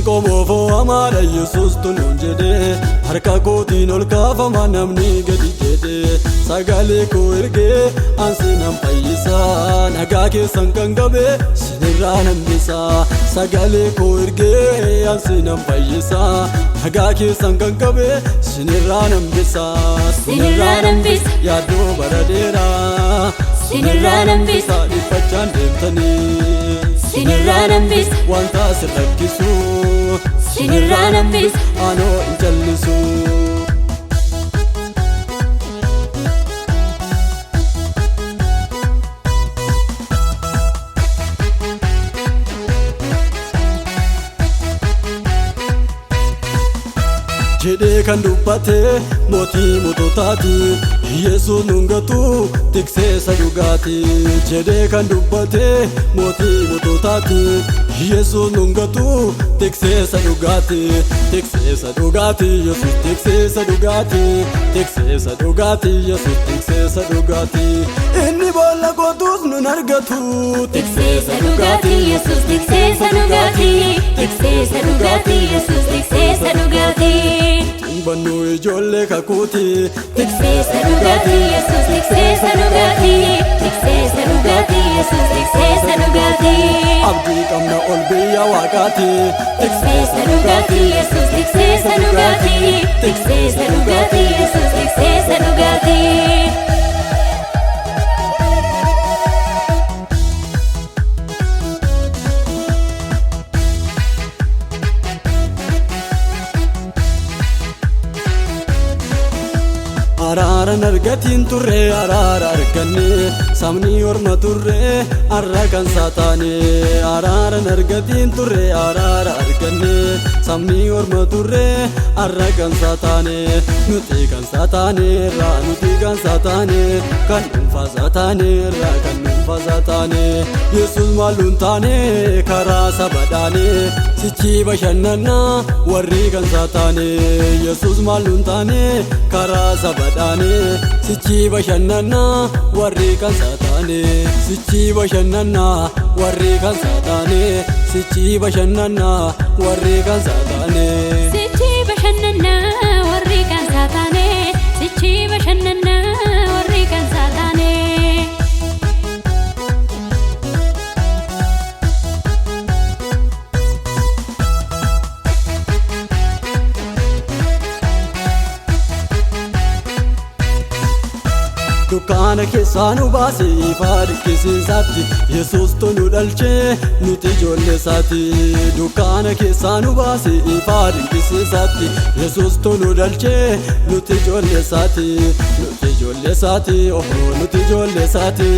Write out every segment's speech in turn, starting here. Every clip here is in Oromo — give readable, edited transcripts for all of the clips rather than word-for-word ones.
Isin qomoofoo hamaadha Yesuustu nuun jedhee, harka kootiin ol kaafama namni gadi jedhee. Sagalee koo ergee ansi nan fayyisaa, nagaa keessan kan qabe sinirraa nambisaa. Sagalee koo ergee ansi nan fayyisaa, nagaa keessan kan qabe sinirraa nambisaa. Sinirraa nambisa. Yaaddoo bara dheeraa Sinirraa nambisa. Dhiphachaan deemtanii Sinirraa nambisa. Wanta sin rakkisu Sinirraa nambisa. Anoo hin callisu. Jedhee kan dubbate mootii moototaati, Yesuus nun gatu tikseessa dhugaati. Jedhee kan dubbate mootii moototaati, Yesuus nun gatu tikseessa dhugaati. Tikseessa dhugaati Yesuus, tikseessa dhugaati, tikseessa dhugaati Yesuus, tikseessa dhugaati. Inni boolla qotuus nun argatu. Tikseessa dhugaatii Yesuus, tikseessa dhugaatii, tikseessa dhugaatii Yesuus, tikseessa dhugaatii. Bannu ijoollee kakuuti. Tikseessa dhugaatii Yesuus, tikseessa dhugaatii, tikseessa dhugaatii Yesuus, tikseessa dhugaatii. Abdii qabna ol biyya waaqaati. Tikseessa dhugaatii Yesuus, tikseessa dhugaatii, tikseessa dhugaatii Yesuus, tikseessa dhugaatii. Araaran argatiin turre, araara arganne, sabni orma turre har'a kan saataane. Araaran argatiin turre, araara arganne, sabni orma turre har'a kan saataane. Nuti kan saataane irraa, nuti kan saataane, kan dhuunfaa saataane irraa, kan dhuunfaa saataane. Yesuus maaluun taane karaa sabadhaane, sichi bashannanaa warri kan saataane. Yesuus maaluun taane karaa sabadhaane, sichi bashannanaa warri kan saataane. Sichi bashannanaa warri kan saataane, sichi bashannanaa warri kan saataane. Sichi bashannanaa warri kan saataane, sichi bashannanaa warri kan saataane. Dukkaana keessaa nu baase ifaa dinqisiisaatti, Yesuustu nu dhalchee nuti ijoollee isaati. Dukkaana keessaa nu baase ifaa dinqisiisaatti, Yesuustu nu dhalchee nuti ijoollee isaati. Nuti ijoollee isaati, ohoo, nuti ijoollee isaati,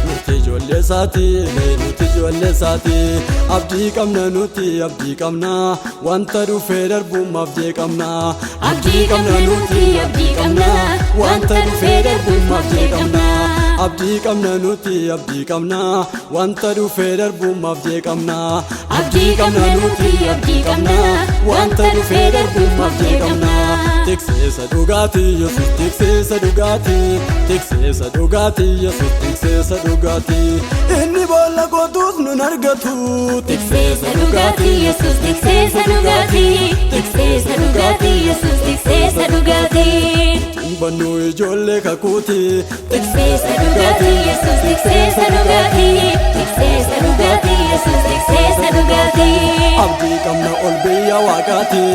nuti ijoollee isaati, nuti ijoollee isaati. Abdii qabna nuti, abdii qabna, wanta dhufee darbuun jeeqamna. Abdii qabna nuti, abdii qabna, wanta dhufee darbuun jeeqamna. Abdii qabna nuti, abdii qabna, wanta dhufee darbuun jeeqamna. Abdii qabna nuti, abdii qabna, wanta dhufee darbuun jeeqamna. Tikseessa dhugaatii Yesuus, tikseessa dhugaatii, tikseessa dhugaatii Yesuus, tikseessa dhugaatii. Inni boolla qotuus nun argatu. Tikseessa dhugaatii Yesuus, tikseessa dhugaatii, tikseessa dhugaatii Yesuus, tikseessa dhugaatii. Bannu ijoollee kakuuti. Tikseessa dhugaatii Yesuus, tikseessa dhugaatii, tikseessa dhugaatii Yesuus, tikseessa dhugaatii. Abdii qabna ol biyya waaqaati.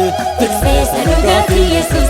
Tikseessa dhugaatii Yesuus.